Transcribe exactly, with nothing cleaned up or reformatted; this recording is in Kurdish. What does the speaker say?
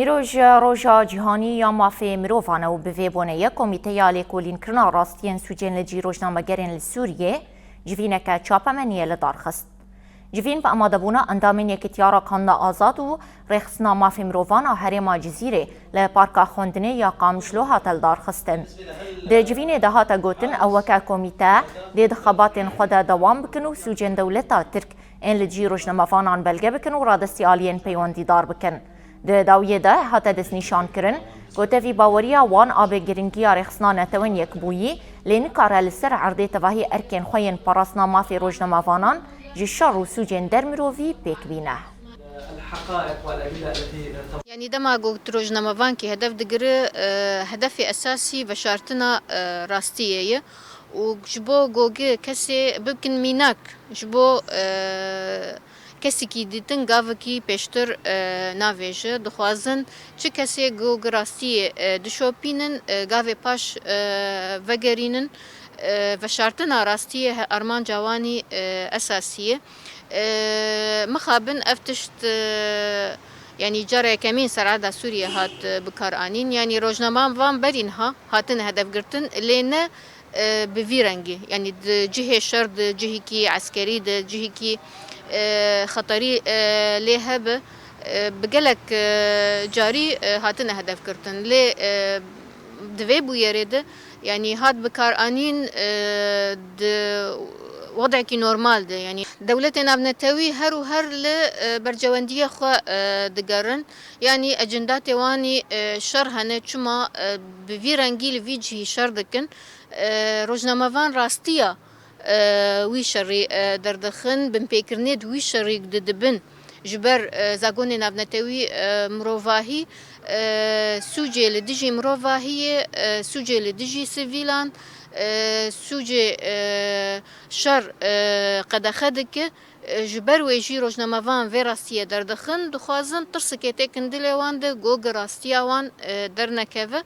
Îroj roja cîhanî ya mafê mirovan e û bi vê boneyê Komîteya Lêkolînkirina Rastiyên Sûcên li Cî Rojnamegerên li Sûriyê civîneke çapemeniyê li dar xist. Civîn bi amadebûna endamên Yekîtiya Rakhina Azad û Rêxistina Mafê Mirovan a Herêma Cizîrê li Parka Xwendinê ya Qamişlo hate lidarxistin. Di civînê de hate gotin, ew weke komîte dê di xebatên xwe de dewam bikin û sûcên dewleta Tirk ên li cî rojnamevanan belge bikin û radestî aliyên peywendîdar bikin. Di dawiyê de hate destnîşankirin, ku tevî baweriya wan a bi giringiya rêxistina Netewên Yekbûyî, lê nikare li ser erdê tevahî erkên xwe yên parastina mafê rojnamevanan ji şer û sûcên dermirovî pêk bîne. Yanî dema ku tu rojnamevankî hedef digire, e, hedefê esasî veşartina, e, rastiyê ye û ji bo gogê kesê bikin mînak, ji bo, e, kesekî dîtin gavekî pêştir, e, navêje. Dixwazin çi kesê ku gi rastiyê, e, dişopînin, e, gavê paş, e, vegerînin. E, veşartina rastiyê he-, armanca wanî, e, esasî ye. E, mixabin ev tişt, e, yanî cara yekemîn ser erda Sûriyê hat, e, bikaranîn. Yanî rojnamevan berî niha hatine hedefgirtin, lê ne, e, bi vî rengî. Yanî di cihê şer, di cihekî eskerî, di cihekî, e, xeterî, e, lê hebe, e, bi gelek, e, carî, e, hatine hedefgirtin. Lê, e, di vê bûyerê de, yanî hat bikaranîn, e, di wedekî normal de. Yanî dewletên navnetewî her û her li, e, berjewendiyê xwe, e, digerin. Yanî ecindatê wanî, e, şer hene, çima, e, bi vî rengî li vî cihî şer dikin? E, rojnamevan rastiya, e, wî şerî, e, derdixin, binpêkirinê di wî şerî didibin. Ji ber, e, zagonê navnetewî, e, mirovahî, e, sûcê li dijî mirovahiyê, e, sûcê li dijî sivîlan, e, sûcê, e, şer, e, qedexe dike. E, ji ber wê jî rojnamevan vê rastiyê derdixin, dixwazin tirsikê têkin dilê wan de, go gi rastiya wan, e, dernekeve.